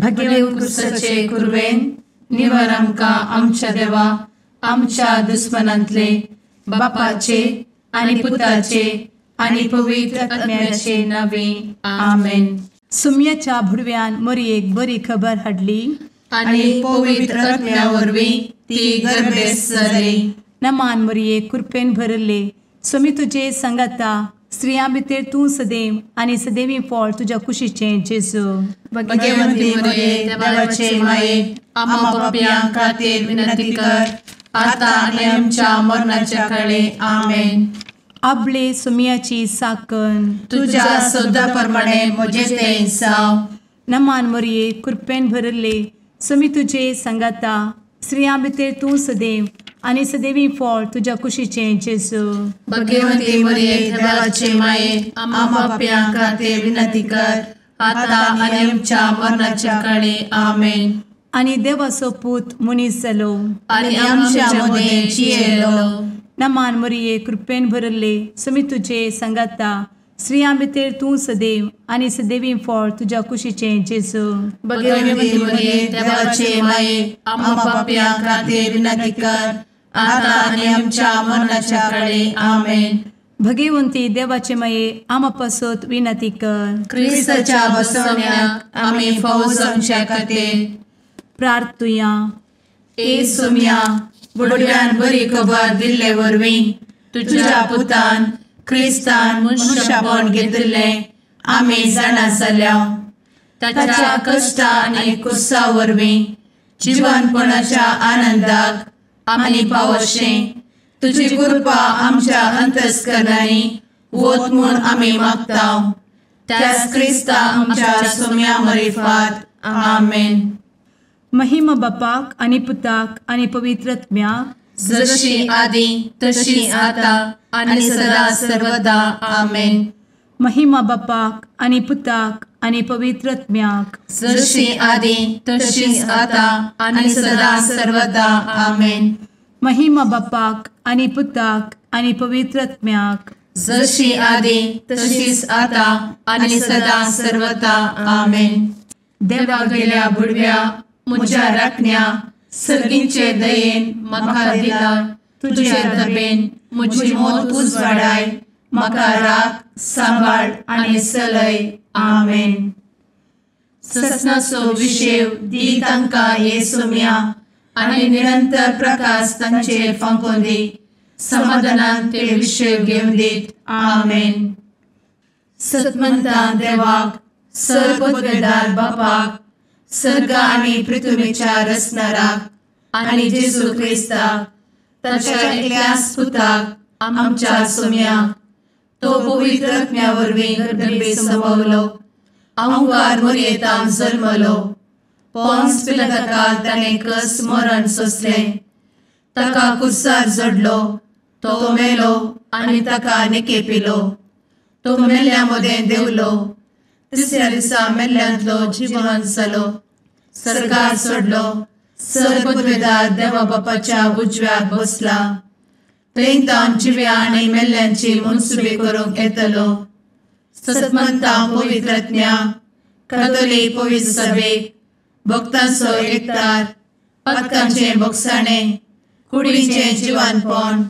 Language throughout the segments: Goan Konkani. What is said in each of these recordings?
भगेव कुरवेन निवर आमकां आमच्या देवा आमच्या दुस्मनांतले बापाचे आनी पुताचे आनी पवित्र आत्म्याचे नावे आमेन. सुम्याच्या भुडव्यान मोरयेक बरी खबर हाडली आनी पवित्र आत्म्या वरवीं ती गर्भेस्त जाली. नमान मोरये, कृपेन भरले, स्वामी तुजे संगाता, स्त्रियां भितर तूं सदैव आनी सदैवी फळ तुज्या कुशीचें जेजू. भगवंती मोरये, देवाचे माये, आम्हा पापयां खातीर विनंती कर आता आनी आमच्या मरणाच्या काळे. आमेन. आपले सुम्याची साकन तुज्या सदा प्रमाणे म्हजें तें जावं. नमान मोरये, कृपेन भरले, स्वामी तुजे संगाता, स्त्रियां भितर तूं सदैव आनी सदैवी फळ तुज्या कुशीचें जेजू. भगवंती मोरये, देवाचे माये, आम्हा पापयां खातीर विनंती कर आता आनी आमच्या मरणाच्या काळे. आमेन. आनी देवाचो पूत मनीस जालो आनी आमच्या मदें जियेलो. नमान मोरये, कृपेन भरले, स्वामी तुजे संगाता, स्त्रियां भितर तूं सदैव आनी सदैवी फळ तुज्या कुशीचें जेजू. भगवंती मोरये, देवाचे माये, आम्हा पापयां खातीर विनंती कर आता आनी आमच्या मरणाच्या काळे. आमेन. भगवंती देवाचे माये, आम्हा पासत विनंती कर. क्रिस्ताच्या बसवण्याक आमी फावो जावच्या खातीर प्रार्थुया. ए सुम्या, बुडव्यान बरी खबर दिल्ले वरवीं तुज्या पुतान क्रिस्तान मनशापण घेतिल्लें आमी जाणा जाल्या. ताच्या कश्टा आनी कुसा वरवीं जिवनपणाच्या आनंदाक आमी पावशें तुजी कृपा आमच्या अंतस्करणांनी वत म्हूण आमी मागता. त्याच क्रिस्ता आमच्या सुम्या मरिफात. आमेन. महिमा बापाक आनी पुताक आनी पवित्र आत्म्याक, जशी आदी तशी आता आनी सदा सर्वदा. आमेन. महिमा बापाक आनी पुताक आनी पवित्र आत्म्याक, जशी आदी तशी आता आनी सदा सर्वदा. आमेन. महिमा बापाक आनी पुताक आनी पवित्र आत्म्याक, जशी आदी तशीच आता आनी सदा सर्वदा. आमेन. देवा गेल्या बुडव्या म्हज्या राखण्या सर्गींचे दयेन म्हाका दिला तुजे दबेन म्हजी मोत उजवाडाय, म्हाका राख सांबाळ आनी सलय. आमेन. ससनाचो विशेव दी तांकां हे सुम्या आनी निरंतर प्रकाश तांचेर फांकोवन दी, समाधानान ते विशेव घेवन दीत. आमेन. सतमंता देवाक, सर्वपदवेदार बापाक, सर्ग आनी पृथ्वीच्या रचणाराक आनी जेजू क्रिस्ताक ताच्या एकल्याच पुताक आमच्या सुम्याक, तो पवित्र आत्म्या वरवीं गर्भे संभवलो, अहंकार मोरयेतान जल्मलो, पोन्स पिलाताकाल ताणें कस मरण सोंसलें, ताका कुर्सार जडलो, तो मेलो आनी ताका निकेपिलो, तो मेल्ल्या मदें देंवलो, तिसऱ्या दिसा मेल्ल्यांतलो जिवन जालो, सर्गार सोडलो, सर्वपदवेदार देवा बापाच्या उजव्याक बसला, थंय तावन जिव्या आनी मेल्ल्यांची मनसुबी करूंक येतलो. सतमंता पवित्र आत्म्या, कातोलीक पवित्र सभेक, भक्तांचो एकतार, पातकांचें भोगसाणें, कुडीचें जिवानपण,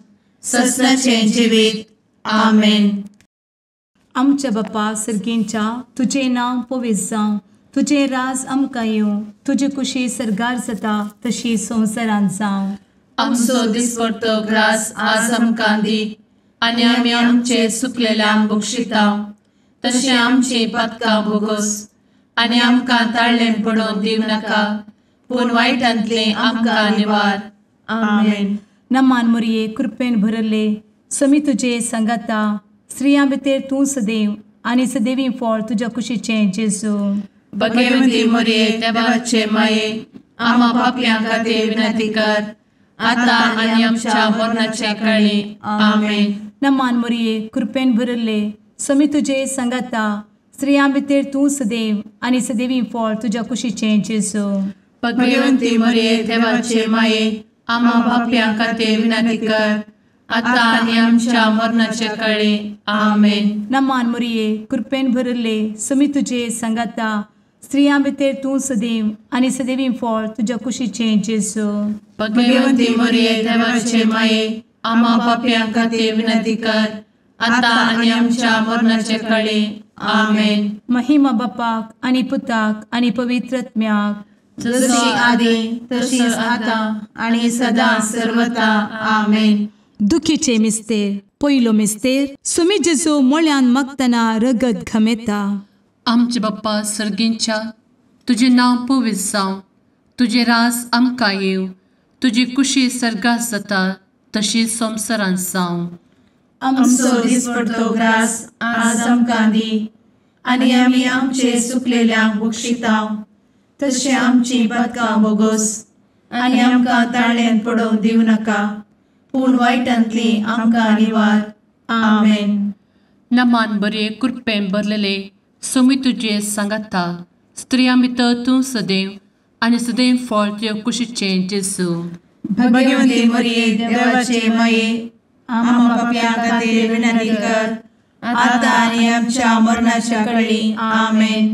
ससनाचें जिवीत. आमेन. आमच्या बापा सर्गींच्या, तुजें नांव पवित्र जावं, तुजें राज आमकां येवं, तुजी कुशी सर्गार जाता तशी संवसारांत जावं. आमचो दिसपडतो ग्रास आज आमकां दी आनी आमी आमचे सुकलेल्यांक बक्षिता तशें आमची पातकां भोगोस आनी आमकां ताळ्ळें पडोवन दिवं नाका, पूण वायटांतलें आमकां निवार. आमेन. नमान मोरये, कृपेन भरले, स्वामी तुजे संगाता, स्त्रियां भितर तूं सदैव आनी सदैवी फळ तुज्या कुशीचें जेजू. भगवंती मोरये, देवाचे माये, आम्हा पापयां खातीर विनंती कर आता आनी आमच्या मरणाच्या काळी. आमेन. नमान मोरये, कृपेन भरले, स्वामी तुजे संगाता, स्त्रियां भितर तूं सदैव आनी सदैवी फळ तुज्या कुशीचें जेजू. भगवंती मोरये, देवाचे माये, आम्हा पापयां खातीर विनंती कर आता आनी आमच्या मरणाच्या काळी. आमेन. नमान मोरये, कृपेन भरले, स्वामी तुजे संगाता, स्त्रियां भितर तूं सदैव आनी सदैवी फळ तुज्या कुशीचें जेजू. भगवंती मरिये देवाचे माये, आम्हा पापयां खातीर विनंती कर, आतां आनी आमच्या मरणाचे कळे. आमेन. महिमा बापाक आनी पुताक आनी पवित्र आत्म्याक, जशी आदी तशीच आतां आनी सदां सर्वता. आमेन. दुखीचे मिस्तेर. पयलो मिस्तेर, सुमी जेजू मोळ्यान मागतना रगत घमेता. आमचे बाप्पा सर्गींच्या, तुजें नांव पवित्र जावं, तुजें रास आमकां येवं, तुजी कुशी सर्गात जाता तशी संवसारांत जावं. आमचो दिसपडतो ग्रास आज आमकां दी, आनी आमी आमचे सुकलेल्यांक बक्षिता तशें आमची पातकां बोगोस, आनी आमकां ताळ्यान पडोवंक दिवं नाका, पूण वायटांतली आमकां निवार. आमेन. नमान बरे कृपेन भरलेले सोमी तुजे सांगाता, स्त्रियां भितर तूं सदैव आनी सदैव फळ तुज्या कुशीचें जेजू. भगवंती मरिये देवाचे माये, आम्हा पापयां खातीर विनंती कर, आतां आनी आमच्या मरणाच्या कळी. आमेन.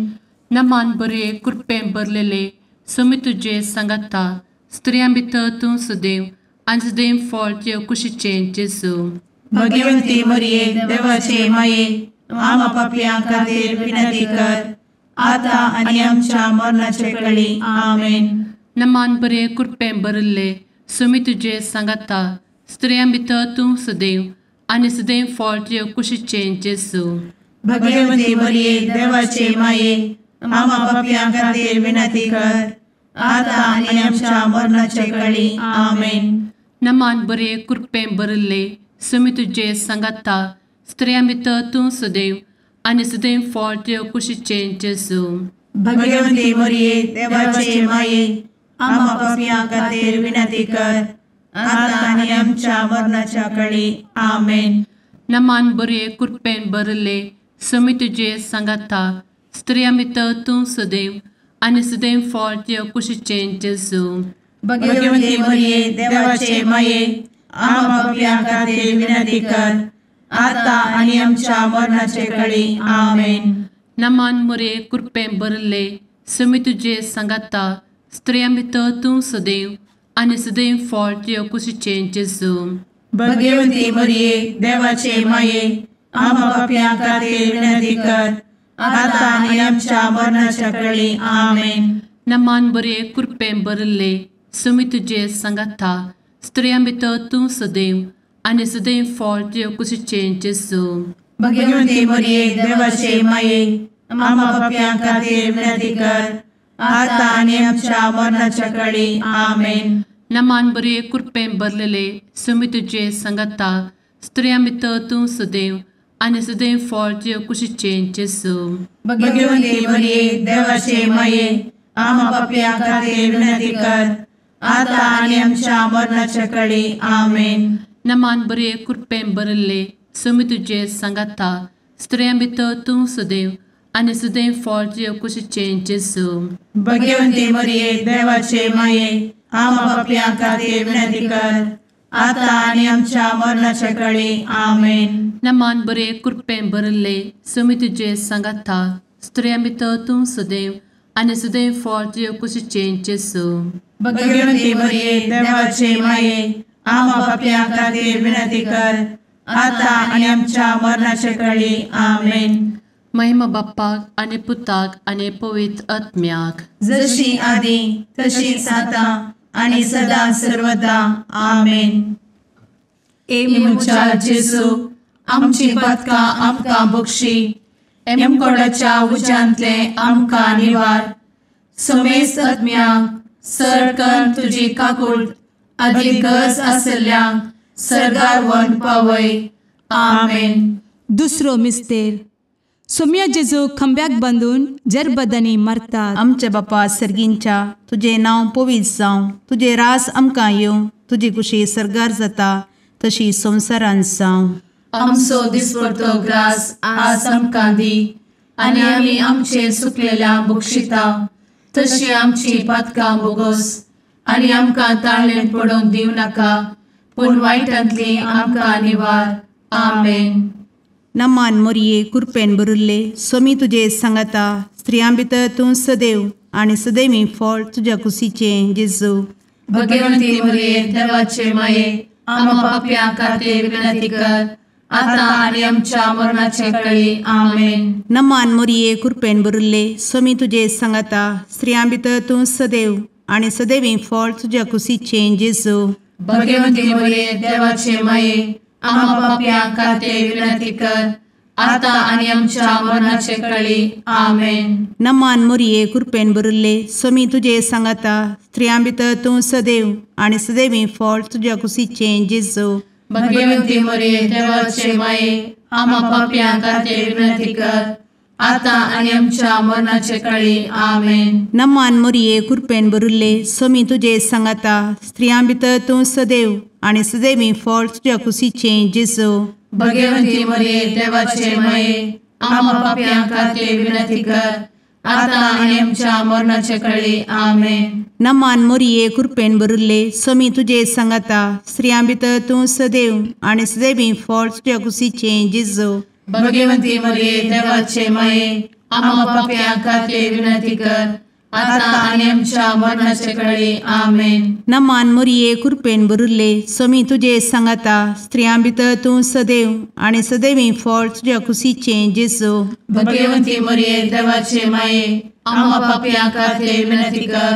नमान बरे कृपेन भरलेले सोमी तुजे सांगाता, स्त्रियां भितर तूं सदैव आनी सदैव फळ तुज्या कुशीचें जेजू. भगवंती मरिये देवाचे माये, आम्हा पापयां खातीर विनंती कर, आतां आनी आमच्या मरणाचे कळी. आमेन. नमान बरे कृपेन भरिल्ले सोमी तुजे सांगाता, स्त्रियां भितर तूं सदैव आनी सदैव फळ तुज्या कुशीचें जेजू. भगवंती मरिये देवाचे माये, आम्हा पापयां खातीर विनंती कर, आतां आनी आमच्या मरणाचे कळी. आमेन. नमान बरे कृपेन भरिल्ले सोमी तुजे सांगाता, स्त्रियां भितर तूं सदैव आनी सदैव फळ तुज्या कुशीचें जेजू. भगवंती मरिये देवाचे माये, आम्हा पापयां खातीर विनंती कर, आतां आनी आमच्या मरणाच्या कळी. आमेन. नमान बरे कृपेन भरिल्ले सोमी तुजे सांगाता, स्त्रियां भितर तूं सदैव आनी सदैव फळ तुज्या कुशीचें जेजू. भगवंती मरिये देवाचे माये, आम्हा पापयां खातीर विनंती कर, आतां आनी आमच्या मरणाचे कळी. आमेन. नमान मरिये कृपेन भरिल्ले सोमी तुजे सांगाता, स्त्रियां भितर तूं सदैव आनी सदैव फळ तुज्या कुशीचें जेजू. भगवंती मरिये देवाचे माये, आम्हा पापयां खातीर विनंती कर, आतां आनी आमच्या मरणाच्या कळी. आमेन. नमान बरे कृपेन भरिल्ले सोमी तुजे सांगाता, स्त्रियां भितर तूं सदैव आनी सदैव फळ तुज्या कुशीचें जेजू. भगवंती मरिये देवाचे माये, आम्हा पापयां खातीर विनंती कर, आतां आनी आमच्या मरणाच्या कळी. आमेन. नमान बरे कृपेन भरलेले सोमी तुजे सांगाता, स्त्रियां भितर तूं सदैव आनी सदैव फळ तुज्या कुशीचें जेजू. भगवंती मरिये देवाचे माये, आम्हा पापयां खातीर विनंती कर, आतां आनी आमच्या मरणाच्या कळी. आमेन. नमान बरे कृपेन भरिल्ले सोमी तुजे सांगाता, स्त्रियां भितर तूं सदैव आनी सदैव फळ तुज्या कुशीचें जेजू. भगवंती मरिये देवाचे माये, आम्हा पापयां खातीर विनंती कर, आतां आनी आमच्या मरणाच्या कळी. आमेन. नमान बरे कृपेन भरिल्ले सोमी तुजे सांगाता, स्त्रियां भितर तूं सदैव आनी सदैव फळ तुज्या कुशीचें जेजू. भगवंती मरिये देवाचे माये, आम्हा पापयां खातीर विनंती कर, आतां आनी आमच्या मरणाचे कळी. आमेन. महिमा बाप्पाक आनी पुताक आनी पवित्र आत्म्याक, जशी आदी तशीच आतां आनी सदां सर्वदा. आमेन. ए म्हज्या जेजू, आमची पातकां आमकां बक्षी, एमकोडाच्या उज्यांतले आमकां निवार, समेस्त आत्म्यांक सर तुजी काकूट आदी गरज आसल्ल्यांक सर्गार व्हरून पावय. आमेन. दुसरो मिस्तेर, सोम्या जेजू खंब्याक बांदून जरबदांनी मारतात. आमच्या बापा सर्गींच्या, तुजें नांव पवित्र जावं, तुजें रास आमकां येवं, तुजी कुशी सर्गार जाता तशी संवसारांत जावं. आमचो दिसपडतो ग्रास आज आमकां दी, आनी आमी आमचे सुकलेल्या बक्षिता तशी आमची पातकां बोगोस, आनी आमकां ताळ्ळेन पडोवंक दिवं नाका, पूण वायटांतली आमकां निवार. आमेन. नमान मोरये कृपेन भरिल्ले सोमी तुजे सांगाता, स्त्रियां भितर तूं सदैव आनी सदैवी फळ तुज्या कुशीचें जेजू। भगवंती मरिये देवाचे माये आम्हा पाप्यां खातीर विनंती कर आता आनी आमच्या मरणाचे वेळी। आमेन। नमान मरिये कृपेन भरिल्ले स्वामी तुजे सांगाता स्त्रियां भितर तूं सदैव आनी सदैवी फळ तुज्या कुशीचें जेजू। भगवंती मरिये देवाचे माये आम्हा पाप्यां खातीर विनंती कर आता आनी आमच्या मरणाचे वेळी। आमेन। नमान मरिये कृपेन भरिल्ले स्वामी तुजे सांगाता स्त्रियां भितर तूं सदैव आनी सदैवी फळ तुज्या कुशीचें जेजू। भगवंती मरिये देवाचे माये आम्हा पाप्यां खातीर विनंती कर आता आनी आमच्या मरणाचे वेळी। आमेन। नमान मरिये कृपेन भरिल्ले स्वामी तुजे सांगाता स्त्रियां भितर तूं सदैव आनी सदैवी फळ तुज्या कुशीचें जेजू। भगवंती मरिये देवाचे माये आम्हा पाप्यां खातीर विनंती कर आता आनी आमच्या मरणाचे वेळी। आमेन। नमान मरिये कृपेन भरिल्ले स्वामी तुजे सांगाता स्त्रियां भितर तूं सदैव आनी सदैवी फळ तुज्या कुशीचें जेजू। भगवंती मरिये देवाचे माये आम्हा पाप्यां खातीर विनंती कर आता आनी आमच्या मरणाचे वेळी। आमेन। नमान मरिये कृपेन भरिल्ले स्वामी तुजे सांगाता स्त्रियां भितर तूं सदैव आनी सदैवी फळ तुज्या कुशीचें जेजू। भगवंती मरिये देवाचे माये आम्हा पाप्यां खातीर विनंती कर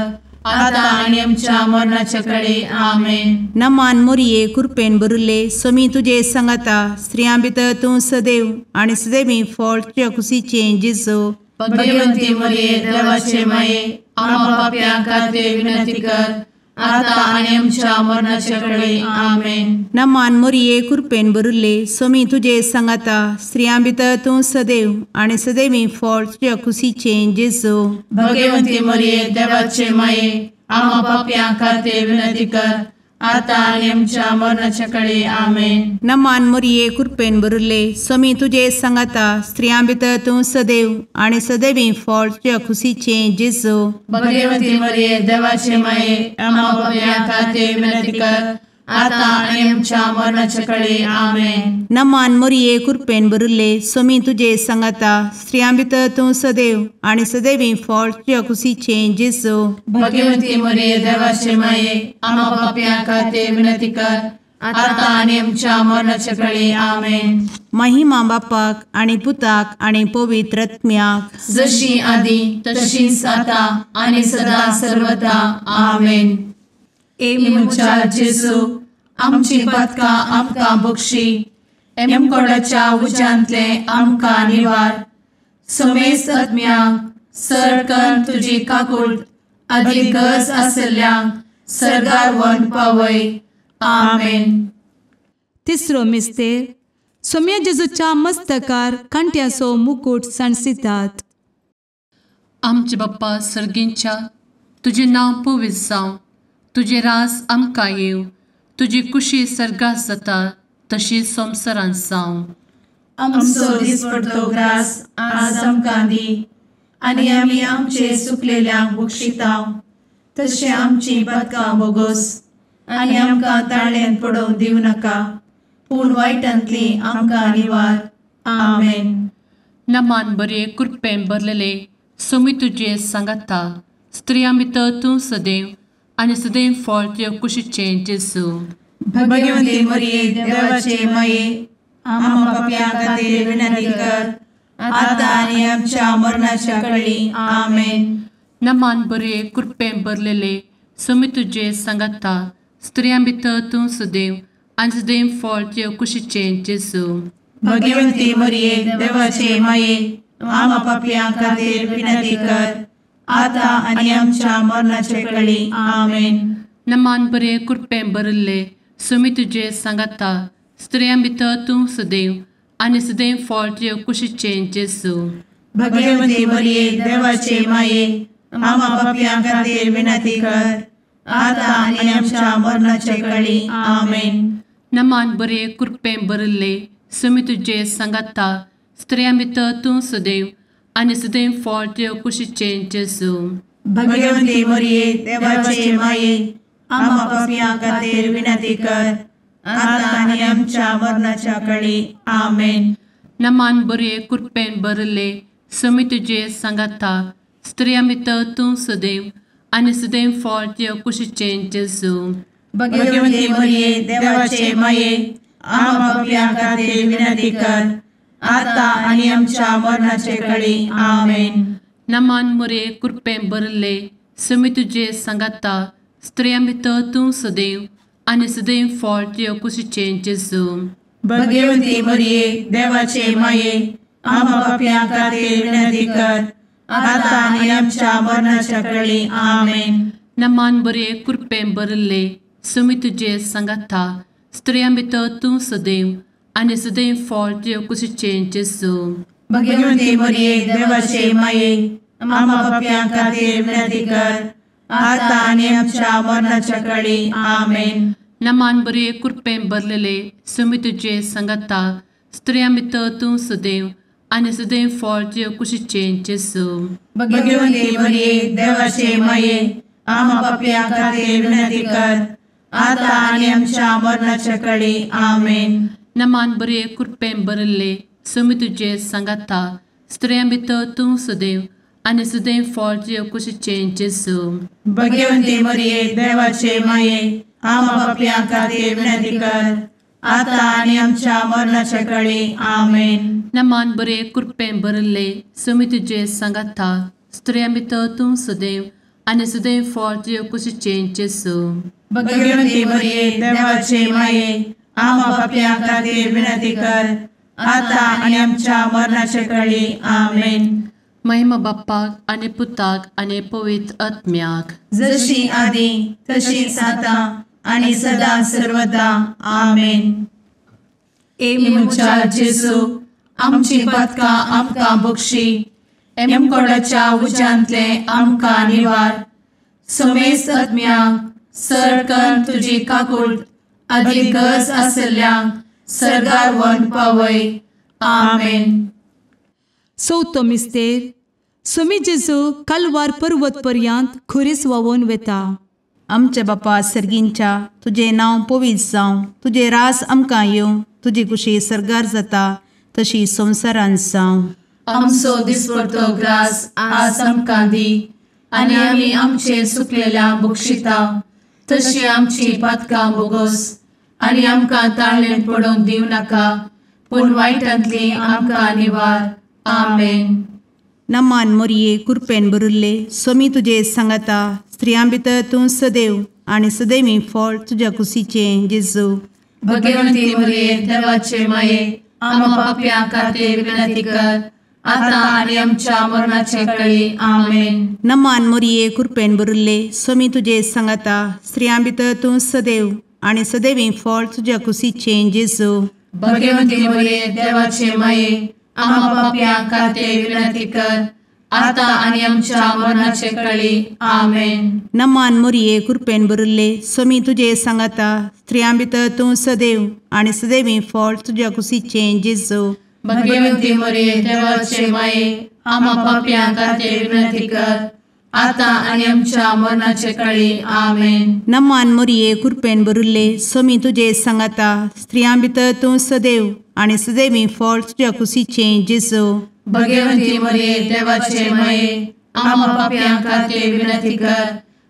आता आनी आमच्या मरणाचे वेळी। आमेन। नमान मरिये कृपेन भरिल्ले स्वामी तुजे सांगाता स्त्रियां भितर तूं सदैव आनी सदैवी फळ तुज्या कुशीचें जेजू। भगवंती मरिये देवाचे माये आम्हा पाप्यां खातीर विनंती कर आता आनी आमच्या मरणाचे वेळी। आमेन। नमान मरिये कृपेन भरिल्ले स्वामी तुजे सांगाता स्त्रियां भितर तूं सदैव आनी सदैवी फळ तुज्या कुशीचें जेजू। भगवंती मरिये देवाचे माये आम्हा पाप्यां खातीर विनंती कर आता आनी आमच्या मरणाचे वेळी। आमेन। नमान मरिये कृपेन भरिल्ले स्वामी तुजे सांगाता स्त्रियां भितर तूं सदैव आनी सदैवी फळ तुज्या कुशीचें जेजू। भगवंती मरिये देवाचे माये आम्हा पाप्यां खातीर विनंती कर आता आनी आमच्या मरणाचे वेळी। आमेन। नमान मरिये कृपेन भरिल्ले स्वामी तुजे सांगाता स्त्रियां भितर तूं सदैव आनी सदैवी फळ तुज्या कुशीचें जेजू। भगवंती मरिये देवाचे माये आम्हा पाप्यां खातीर विनंती कर आता आनी आमच्या मरणाचे वेळी। आमेन। महिमा बापाक आनी पुताक आनी पवित्र आत्म्याक जशी आदी तशीच आता आनी सदा सर्वदा। आमेन। ए म्हज्या जेजू आमची पातकां आमकां बक्षी एमकोडाच्या उज्यांतले आमकां निवार समेस्त आत्म्यांक सरकन तुजी काकूट आदी गरज आशिल्ल्यांक सर्गार व्हरून पावय। आमेन। तिसरो मिस्तेर सोम्या जेजूच्या मस्तकार कांट्याचो मुकूट सांडसितात। आमचे बाप्पा सर्गींच्या तुजें नांव पवित्र जावं, तुजें राज आमकां येवं, तुजी कुशी सर्गात जाता तशी संवसारांत जावं। आमचो दिसपडतो ग्रास आज आमकां दी आनी आमी आमचे सुकलेल्यांक बक्षिता तशें आमची पातकां बोगोस आनी आमकां ताळ्यान पडोवंक दिवं नाका पूण वायटांतली आमकां निवार। आमेन। नमान बरे कृपेन भरलेले स्वामी तुजे सांगाता स्त्रियां भितर तूं सदैव आनी सदैव फळ तुज्या कुशीचें जेजू। भगवंती मरिये देवाचे माये आम्हा पाप्यां खातीर विनंती कर आता आनी आमच्या मरणाच्या वेळी। आमेन। नमान बरे कृपेन भरलेले स्वामी तुजे सांगाता स्त्रियां भितर तूं सदैव आनी सदैव फळ तुज्या कुशीचें जेजू। भगवंती मरिये देवाचे माये आम्हा पाप्यां खातीर विनंती कर आता आनी आमच्या मरणाचे वेळी। आमेन। नमान बरे कृपेन भरिल्ले स्वामी तुजे सांगाता स्त्रियां भितर तूं सदैव आनी सदैव फळ तुज्या कुशीचें जेजू। भगवंती मरिये देवाचे माये आम्हा पाप्यां खातीर विनंती कर आता आनी आमच्या मरणाचे वेळी। आमेन। नमान बरे कृपेन भरिल्ले स्वामी तुजे सांगाता स्त्रियां भितर तूं सदैव आनी सदैव फळ तुज्या कुशीचें जेजू। भगवंती मरिये देवाचे माये आम्हा पाप्यां खातीर विनंती कर आता आनी आमच्या मरणाच्या वेळी। आमेन। नमान बरे कृपेन भरिल्ले समी तुजे सांगाता, स्त्रियां भितर तूं सदैव आनी सदैव फळ तुज्या कुशीचें जेजू। भगवती मरिये देवाचे माये, आम्हा पाप्यां खातीर विनंती कर, आता आनी आमच्या मरणाचे कळी। आमेन। नमान मोरये, कृपेन भरिल्ले, समी तुजे सांगाता, स्त्रियां भितर तूं सदैव आनी सदैव फळ तुज्या कुशीचें जेजू। भगवती मरिये देवाचे माये, आम्हा पाप्यां खातीर विनंती कर, आता आनी आमच्या मरणाच्या कळी। आमेन। नमान बरे, कृपेन भरिल्ले, समी तुजे सांगाता, स्त्रियां भितर तूं सदैव आनी सदैव फळ तुज्या कुशीचें जेजू। भगवती मरिये देवाचे माये, आम्हा पाप्यां खातीर विनंती कर, आता आनी आमच्या मरणाच्या कळी। आमेन। नमान बरे, कृपेन भरलेले, समी तुजे सांगाता, स्त्रियां भितर तूं सदैव आनी सदैव फळ तुज्या कुशीचें जेजू। भगवती मरिये देवाचे माये, आम्हा पाप्यां खातीर विनंती कर, आता आनी आमच्या मरणाच्या कळी। आमेन। नमान बरे, कृपेन भरिल्ले, समी तुजे सांगाता, स्त्रियां भितर तूं सदैव आनी सदैव फळ तुज्या कुशीचें जेजू। भगवती मरिये देवाचे माये, आम्हा पाप्यां खातीर विनंती कर, आता आनी आमच्या मरणाच्या कळी। आमेन। नमान बरे, कृपेन भरिल्ले, समी तुजे सांगाता, स्त्रियां भितर तूं सदैव आनी सदैव फळ तुज्या कुशीचें जेजू। भगवती मरिये देवाचे माये, आम्हा पाप्यां खातीर विनंती कर, आता आनी आमच्या मरणाच्या कळी। आमेन। महिमा बाप्पाक आनी पुताक आनी पवित्र आत्म्याक, जशी आदी तशीच आता आनी सदा सर्वदा। आमेन। ए म्हज्या जेजू, आमची पातकां आमकां बक्षी, एमकोडाच्या उज्यांतले आमकां निवार, समेस्त आत्म्यांक सरकन तुजी काकूट आदी गरज आसल्ल्यांक सर्गार व्हरून पावय। आमेन। चवथो मिस्तेर, स्वामी जेजू कालवार पर्वत पर्यंत खुरीस व्हांवून वेता। आमच्या बापा सर्गींच्या, तुजें नांव पवित्र जावं, तुजें राज आमकां येवं, तुजी कुशी सर्गार जाता तशी संवसारांत जावं। आमचो दिसपडतो ग्रास आज आमकां दी, आनी आमी आमचे सुकलेल्या बक्षिता तशी आमची पातकां बोगोस, आनी आमकां ताळेन पडोवंक दिवं नाका, पूण वायटांतली आमकां निवार। आमेन। नमान मोरये, कृपेन भरिल्ले, स्वामी तुजे सांगाता, स्त्रियां भितर तूं सदैव आनी सदैवी फळ तुज्या कुशीचें जेजू। भगवती मरिये देवाचे माये, आम्हा पाप्यां खातीर विनंती कर, आता आनी आमच्या मरणाचे कळी। आमेन। नमान मोरये, कृपेन भरिल्ले, स्वामी तुजे सांगाता, स्त्रियां भितर तूं सदैव आनी सदैवी फळ तुज्या कुशीचें जेजू। भगवती मरिये देवाचे माये, आम्हा पाप्यां खातीर विनंती कर, आता आनी आमच्या मरणाचे कळी। आमेन। नमान मोरये, कृपेन भरिल्ले, स्वामी तुजे सांगाता, स्त्रियां भितर तूं सदैव आनी सदैवी फळ तुज्या कुशीचें जेजू। भगवती मरिये देवाचे माये, आम्हा पाप्यां खातीर विनंती कर, आता आनी आमच्या मरणाचे कळी। आमेन। नमान मोरये, कृपेन भरिल्ले, स्वामी तुजे सांगाता, स्त्रियां भितर तूं सदैव आनी सदैवी फळ तुज्या कुशीचें जेजू। भगवती मरिये देवाचे माये, आम्हा पाप्यां खातीर विनंती कर,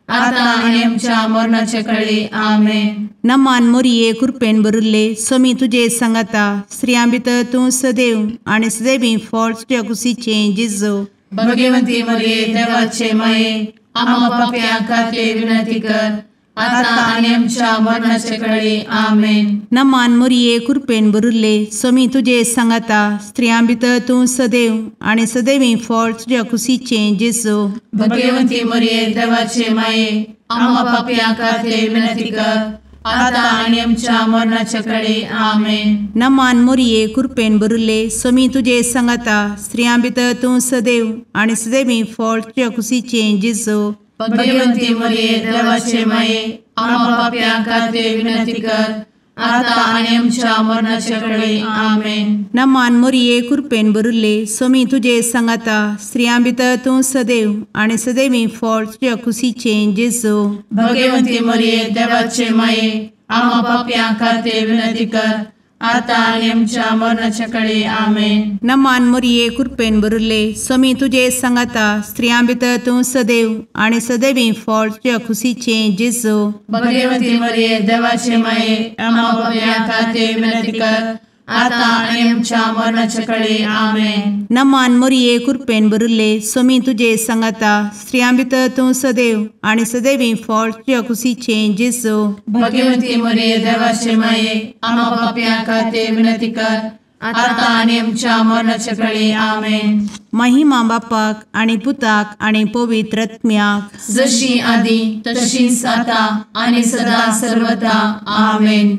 आता आनी आमच्या मरणाचे कळी। आमेन। नमान मोरये, कृपेन भरिल्ले, स्वामी तुजे सांगाता, स्त्रियां भितर तूं सदैव आनी सदैवी फळ तुज्या कुशीचें जेजू। भगवती मरिये देवाचे माये, आम्हा पाप्यां खातीर विनंती कर, आता आनी आमच्या मरणाचे कळी। आमेन। नमान मोरये, कृपेन भरिल्ले, स्वामी तुजे सांगाता, स्त्रियां भितर तूं सदैव आनी सदैवी फळ तुज्या कुशीचें जेजू। भगवती मरिये देवाचे माये, आम्हा पाप्यां खातीर विनंती कर, आता आनी आमच्या मरणाचे कळी। आमेन। नमान मोरये, कृपेन भरिल्ले, स्वामी तुजे सांगाता, स्त्रियां भितर तूं सदैव आनी सदैवी फळ तुज्या कुशीचें जेजू। भगवती मरिये देवाचे माये, आम्हा पाप्यां खातीर विनंती कर, आता आनी आमच्या मरणाचे कळी। आमेन। नमान मोरये, कृपेन भरिल्ले, स्वामी तुजे सांगाता, स्त्रियां भितर तूं सदैव आनी सदैवी फळ तुज्या कुशीचें जेजू। भगवती मरिये देवाचे माये, आम्हा पाप्यां खातीर विनंती कर, आतां आनी आमच्या मरणाच्या कळे. आमेन. नमान मोरये कृपेन भरिल्ले, स्वामी तुजे सांगाता, स्त्रियां भितर तूं सदैव आनी सदैवी फळ तुज्या खुशीचें जेजू. भगवती मरिये देवाचे माये, आम्हा पाप्यां खातीर विनंती कर, आतां आनी आमच्या मरणाच्या कळे. आमेन. नमान मोरये कृपेन भरिल्ले, स्वामी तुजे सांगाता, स्त्रियां भितर तूं सदैव आनी सदैवी फळ तुज्या खुशीचें जेजू. भगवती मरिये देवाचे माये, आम्हा पाप्यां खातीर विनंती कर, आतां आनी आमच्या मरणाच्या कळे. आमेन. महिमा बापाक आनी पुताक आनी पवित्र आत्म्याक, जशी आदी तशीच आतां आनी सदा सर्वदा. आमेन.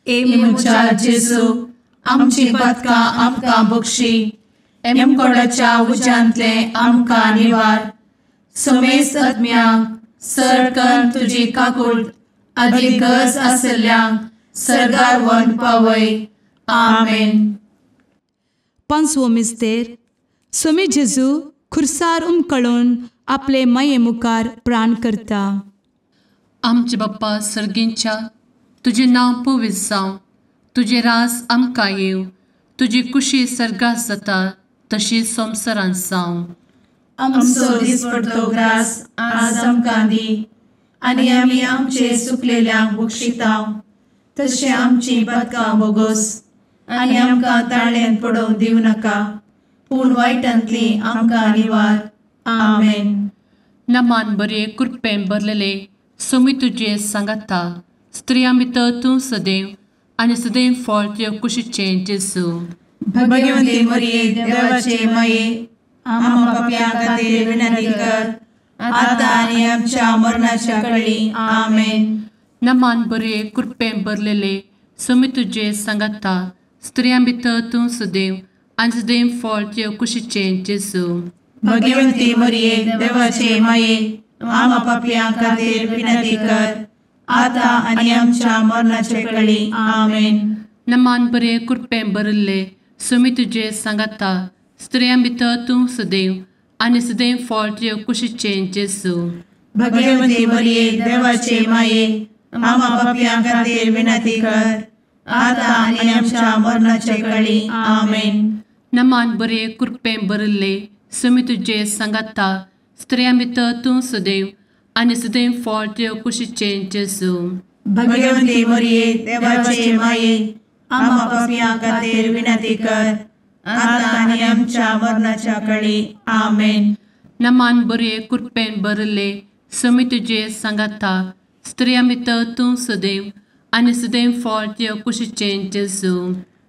ए म्हज्या जेजू, आमची पातकां आमकां बक्षी, एमकोडाच्या उज्यांतले आमकां निवार, समेस्त आत्म्यांक सरकन तुजी काकूट आदी गरज आसल्ल्यांक सर्गार व्हरून पावय. आमेन. पांचवो मिस्तेर. स्वामी जेजू खुर्सार उमकळून आपले माये मुखार प्राण करता. आमचे बाप्पा सर्गींच्या, तुजें नांव पवित्र जावं, तुजें राज आमकां येवं, तुजी कुशी सर्गात जाता तशी संवसारांत जावं. आमचो दिसपडतो ग्रास आज आमकां दी, आनी आमी आमचे सुकलेल्यांक बक्षितांव, तशें आमची पातकां बोगोस, आनी आमकां ताळ्यांत पडोवंक दिवं नाका, पूण वायटांतली आमकां निवार. आमेन. नमान बरे कृपेन भरलेले, स्वामी तुजे सांगाता, स्त्रियां भितर तूं सदैव आनी सदैव फळ तुज्या कुशीचें जेजू. भगवती मरिये देवाचे माये, आम्हा पाप्यां खातीर विनंती कर, आतां आनी आमच्या मरणाच्या कळी. आमेन. नमान बरे कृपेन भरलेले, स्वामी तुजे सांगाता, स्त्रियां भितर तूं सदैव आनी सदैव फळ तुज्या कुशीचें जेजू. भगवती मरिये देवाचे माये, आम्हा पाप्यां खातीर विनंती कर, आतां आनी आमच्या मरणाचे कळी. आमेन. नमान बरे कृपेन भरिल्ले, स्वामी तुजे सांगाता, स्त्रियां भितर तूं सदैव आनी सदैव फळ तुज्या कुशीचें जेजू. भगवती मरिये देवाचे माये, आम्हा पाप्यां खातीर विनंती कर, आतां आनी आमच्या मरणाचे कळी. आमेन. नमान बरे कृपेन भरिल्ले, स्वामी तुजे सांगाता, स्त्रियां भितर तूं सदैव आनी सदैव फळ तुज्या कुशीचें जेजू. भगवती मरिये देवाचे माये, आम्हा पाप्यां खातीर विनंती कर, आतां आनी आमच्या मरणाच्या कळी. आमेन. नमान बरे कृपेन भरिल्ले, स्वामी तुजे सांगाता, स्त्रियां भितर तूं सदैव आनी सदैव फळ तुज्या कुशीचें जेजू.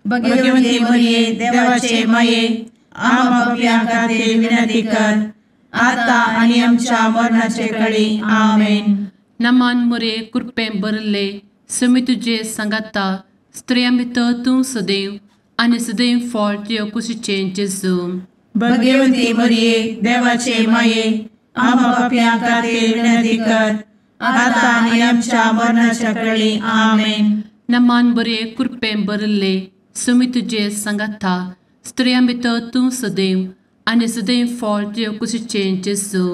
भगवती मरिये देवाचे माये, आम्हा पाप्यां खातीर विनंती कर, आतां आनी आमच्या मरणाचे कळी. आमेन. नमान मरिये कृपेन भरिल्ले, स्वामी तुजे सांगाता, स्त्रियां भितर तूं सदैव आनी सदैव फळ तुज्या कुशीचें जेजू. भगवती मरिये देवाचे माये, आम्हा पाप्यां खातीर विनंती कर, आतां आनी आमच्या मरणाच्या कळी. आमेन. नमान बरे कृपेन भरिल्ले, स्वामी तुजे सांगाता, स्त्रियां भितर तूं सदैव आनी सदैव फळ तुज्या कुशीचें जेजू.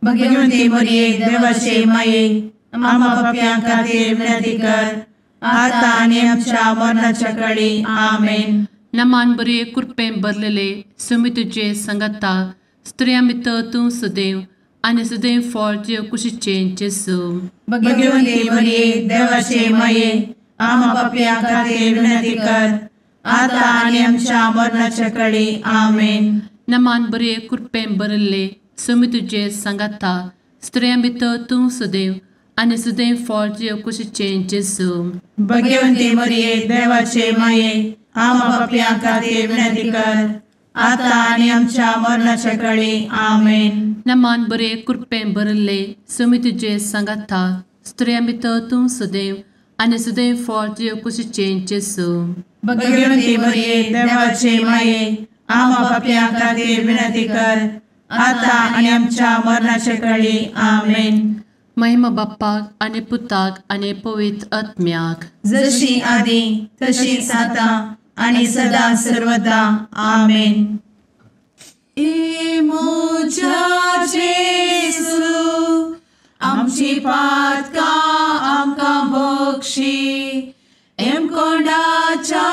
भगवती मरिये देवाचे माये, आम्हा पाप्यां खातीर विनंती कर, आतां आनी आमच्या मरणाच्या कळी. आमेन. नमान बरे कृपेन भरलेले, स्वामी तुजे सांगाता, स्त्रियां भितर तूं सदैव आनी सदैव फळ तुज्या कुशीचें जेजू. भगवती मरिये देवाचे माये, आम्हा पाप्यां खातीर विनंती कर, आतां आनी आमच्या मरणाच्या कळी. आमेन. नमान बरे कृपेन भरिल्ले, स्वामी तुजे सांगाता, स्त्रियां भितर तूं सदैव आनी सदैव फळ तुज्या कुशीचें जेजू. भगवती मरिये देवाचे माये, आम्हा पाप्यां खातीर विनंती कर, आतां आनी आमच्या मरणाच्या कळी. आमेन. नमान बरे कृपेन भरिल्ले, स्वामी तुजे सांगाता, स्त्रियां भितर तूं सदैव आनी सदैव फळ तुज्या कुशीचें जेजू. भगवती मरिये देवाचे माये, आम्हा पाप्यां खातीर विनंती कर, आतां आनी आमच्या मरणाच्या कळी. आमेन. महिमा बाप्पाक आनी पुताक आनी पवित्र आत्म्याक, जशी आदी तशीच आतां आनी सदा सर्वदा. आमेन. ए म्हज्या जेजू, आमची पातकां आमकां बक्षी, एमकोंडाच्या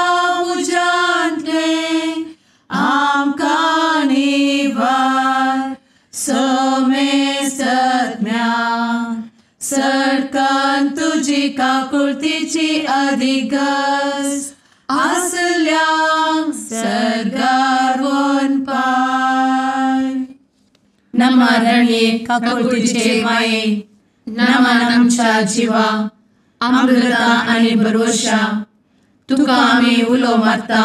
तुजी काकुळतीची अधिगस आसल्यांक सर्गार वनपाय. नमा रणये काकुळतीचे माये, नमन आमच्या जिवा, अमृता आनी भरवशा, तुका आमी उलो मारता,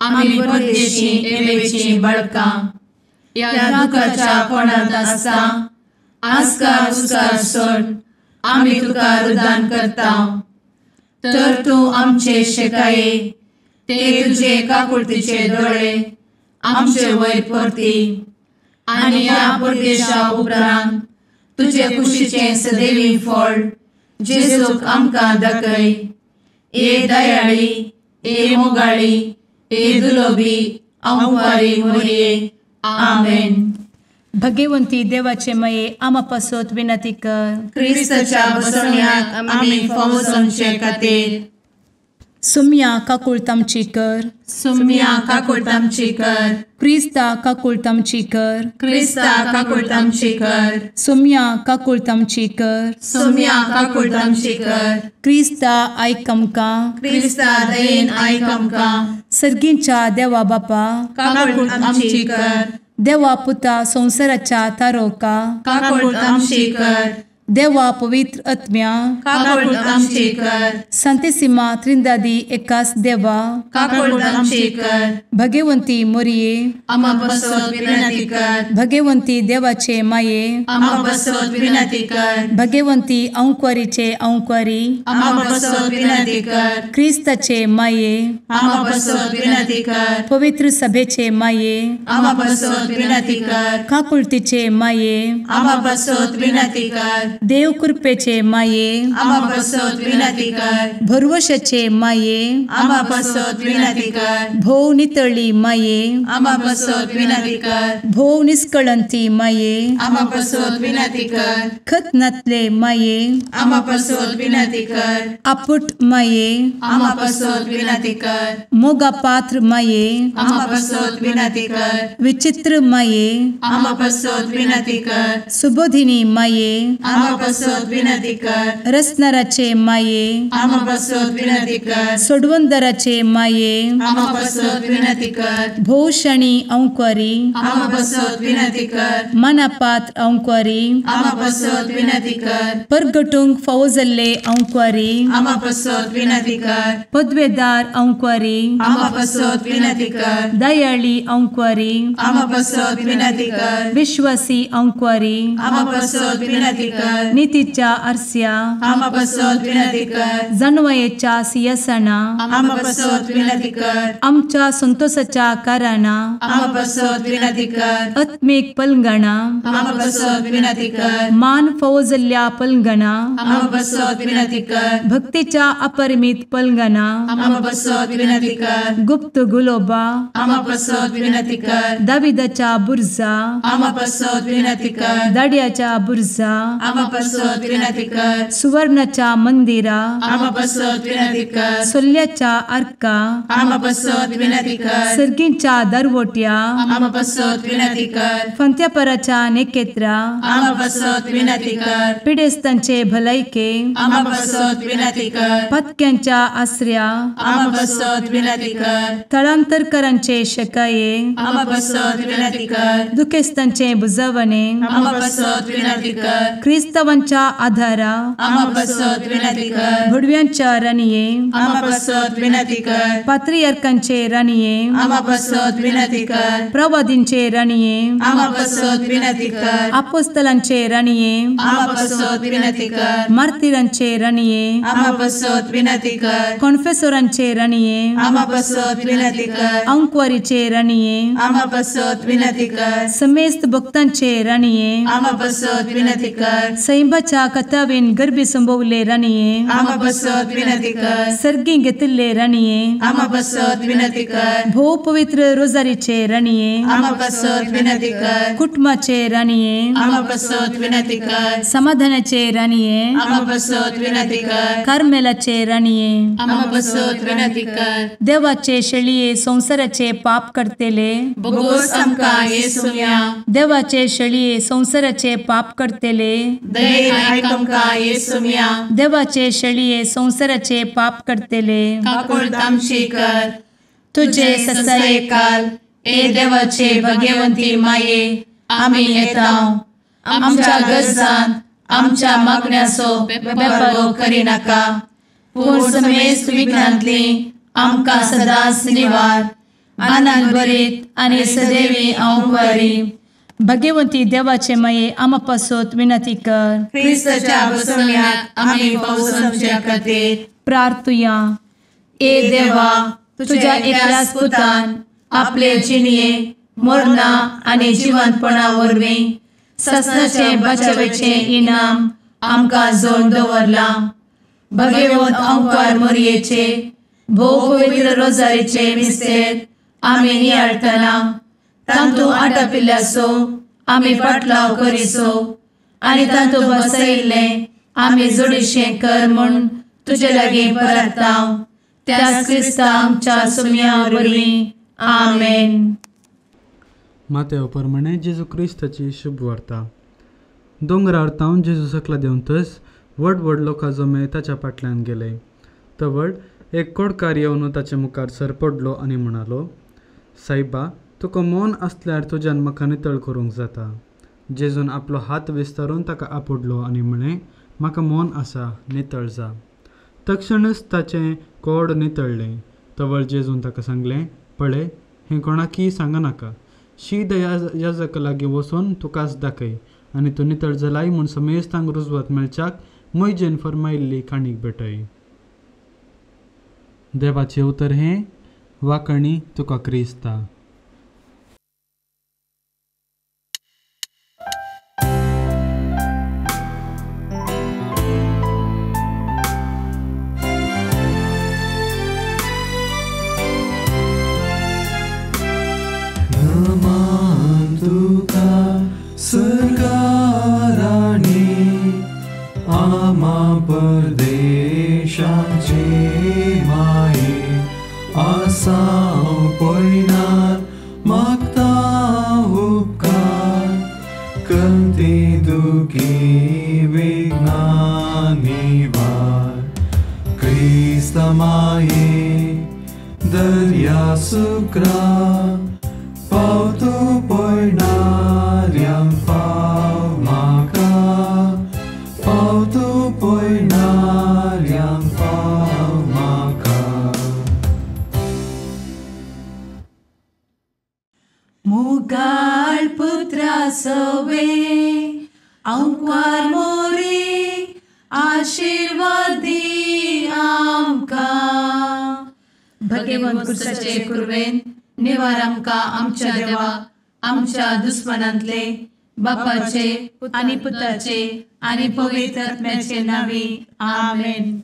आमी परदेशी एवेची बळकां, ह्या दुखाच्या कोणांत आसता आस्कार उस्कार सोड आमी तुका रुदान करता. तर तूं आमचे शेकाये ते तुजे काकुळतीचे दोळे आमचे वयर परती आनी ह्या परदेशा उपरांत तुजे कुशीचें सदैवी फळ जेजूक आमकां दाखय. ए दयाळी, ए मोगाळी, ए दुलोबी अंवारी मोरये. आमेन. भगवंती देवाचे मये आमा पासत विनंती कर. क्रिस्ताच्या बसवण्याक आमी फावो जावचे खातीर. सुम्या काकुळत आमची कर. सुम्या काकुळत आमची कर. क्रिस्ता काकुळत आमची कर. क्रिस्ता काकुळत आमची कर. सुम्या काकुळत आमची कर. सुम्या काकुळत आमची कर. क्रिस्ता आयक आमकां. क्रिस्ता दयेन आयक आमकां. सर्गींच्या देवा बापा काकुळत आमची कर. देवा पुता संवसाराच्या तारोका काकुळत आमची कर. देवा पवित्र आत्म्या काकुळत आमची कर. संतेसिमा त्रिंदादी एकास देवा काकुळत आमची कर. भगवंती मोरये आमा पासत विनंती कर. भगवंती देवाचे माये आमा पासत विनंती कर. भगवंती अंकुरीचे अंकुरी आमा पासत विनंती कर. क्रिस्ताचे माये आमा पासत विनंती कर. पवित्र सभेचे माये आमा पासत विनंती कर. काकुळतीचे माये आमा पासत विनंती कर. देव कृपेचे माये आमा पासत विनंती कर. भरवशाचे माये आमा पासत विनंती कर. भोव नितळी माये आमा पासत विनंती कर. भोव निष्कळंती माये आमा पासत विनंती कर. खत नातले माये आमा पासत विनंती कर. आपुट माये आमा पासत विनंती कर. मोगा पात्र माये आमा पासत विनंती कर. विचित्र माये आमा पासत विनंती कर. सुबोधिनी माये आमा पासत विनंती कर. रसनाराचे माये आमा पासत विनंती कर. सोडवंदराचे माये आमा पासत विनंती कर. भोवशणी अंकुरी आमा पासत विनंती कर. मनापात्र अंकुरी आमा पासत विनंती कर. परगटूंक फावो जाल्ले अंकुरी आमा पासत विनंती कर. पदवेदार अंकुरी आमा पासत विनंती कर. दयाळी अंकुरी आमा पासत विनंती कर. विश्वासी अंकुरी आमा पासत विनंती कर. नितीच्या आरस्या आमा पासत विनंती कर. जानवयेच्या सिंहासना आमा पासत विनंती कर. आमच्या संतोषाच्या कारणा आमा पासत विनंती कर. आत्मीक पलंगणा आमा पासत विनंती कर. मान फावो जाल्ल्या पलंगणा आमा पासत विनंती कर. भक्तीच्या अपरिमित पलंगणा आमा पासत विनंती कर. गुप्त गुलोबा आमा पासत विनंती कर. दाविदाच्या बुर्जा आमा पासत विनंती कर. दाड्याच्या बुर्जा आमा पासत विनंती कर. सुवर्णाच्या मंदिरा आमा पासत विनंती कर. सोल्याच्या आर्का आमा पासत विनंती कर. सर्गींच्या दरवट्या आमा पासत विनंती कर. फंत्यापराच्या नेकेत्रा आमा पासत विनंती कर. पिडेस्तांचे भलायके आमा पासत विनंती कर. पत्क्यांच्या आसऱ्या आमा पासत विनंती कर. थळांतरकरांचे शकाये आमा पासत विनंती कर. दुखेस्तांचे बुजवणे आमा पासत विनंती कर. क्रिस्तावांच्या आधारा आमा पासत विनंती कर. भुडव्यांच्या राणये आमा पासत विनंती कर. पात्रियार्कांचे राणये आमा पासत विनंती कर. प्रवादींचे राणये आमा पासत विनंती कर. आपोस्तलांचे राणये आमा पासत विनंती कर. मार्तिरांचे राणये आमा पासत विनंती कर. कॉन्फेसोरांचे राणये आमा पासत विनंती कर. अंकुवारीचे राणये आमा पासत विनंती कर. समेस्त भक्तांचे राणये आमा पासत विनंती कर. सैंबाच्या कथावेन गर्भी संभवले राणये आमा पासत विनंती कर. सर्गी घेतिल्ले राणये आमा पासत विनंती कर. भोव पवित्र रोजारीचे राणये आमा पासत विनंती कर. कुटुंबाचे राणये आमा पासत विनंती कर. समाधानाचे राणये आमा पासत विनंती कर. कार्मेलाचे राणये आमा पासत विनंती कर. देवाचे शेळये संवसाराचे पाप करतेले बोगोस आमकां येसुम्या देवाचे शेळये संवसाराचे पाप करतेले दयेन आयक आमकां येसुम्या. देवाचे शेळये संवसाराचे पाप करतले काकुळट आमची कर. तुजे ससायेकाल ए देवाचे भगवंती माये आमी येता आमच्या गरजान आमच्या मागण्याचो बेपर्वो करिनाका पूण समेस्त विघ्नांतली आमकां सदांच निवार. आनंद भरीत आनी सदैवी अंवकारी. भगवंती देवाचे माये आमा पासत विनंती कर. क्रिस्ताच्या बसवण्याक आमी पावसाच्या खातीर प्रार्थुया. ए देवा तुझ्या एकल्याच पुतान आपले जिणये मरणा आनी जिवंतपणा वरवीं ससनाचे बचावेचे इनाम आमकां जोड दवरलां. भगवंत अंकार मोरयेचे भोव पवित्र रोजारीचे मिस्तेर आमी नियाळटना तांतू आटापिल्ल्याचो आमी पाटलाव करिसो आनी तांतू बसयिल्लें आमी जोडीशें कर म्हूण तुजे लागीं परता त्याच क्रिस्ता आमच्या सुम्या वरवीं. आमेन. मातेव प्रमाणे जेजू क्रिस्ताची शुभ वार्ता. दोंगरार तावन जेजू सकला देंवतच व्हड व्हड लोकां जमे ताच्या फाटल्यान गेले. तवळ एक कोडकार येवन ताचे मुखार सर पडलो आनी म्हणालो, सायबा तुका मौन आसल्यार तुज्यान म्हाका नितळ करूंक जाता. जेजून आपलो हात विस्तारून ताका आपुडलो आनी म्हळें, म्हाका मौन आसा, नितळ जा. तक्षणच ताचें कोड नितळ्ळें. तवळ जेजून ताका सांगलें, पळय हें कोणाकय सांगनाका, शीद याजका लागीं वचून तुकाच दाखय आनी तूं नितळ जालाय म्हूण समेस्तांक रुजवात मेळच्याक मोयजेन फर्मायिल्ली काणीक भेटय. देवाचें उतर हें. वाकणी तुका क्रिस्ता. सरकाराणी आमा परदेशाचे माये आसाव पयनार मागता उपकार कंती दुखी विघ्ना निवार. क्रिस्ता माये दर्या सुक्रा पावतो पयणाऱ्यांक पाव म्हाका पावतो पयणाऱ्यांक पाव म्हाका. मुगाळ पुत्रा सवे अंकार मोरे आशीर्वादी आमकां. भगवंत क्रिस्ताचे कुर्वेन निवार आमकां आमच्या देवा आमच्या दुस्मनांतले बापाचे आनी पुताचे आनी पवित्र आत्म्याचे नांवी. आमेन.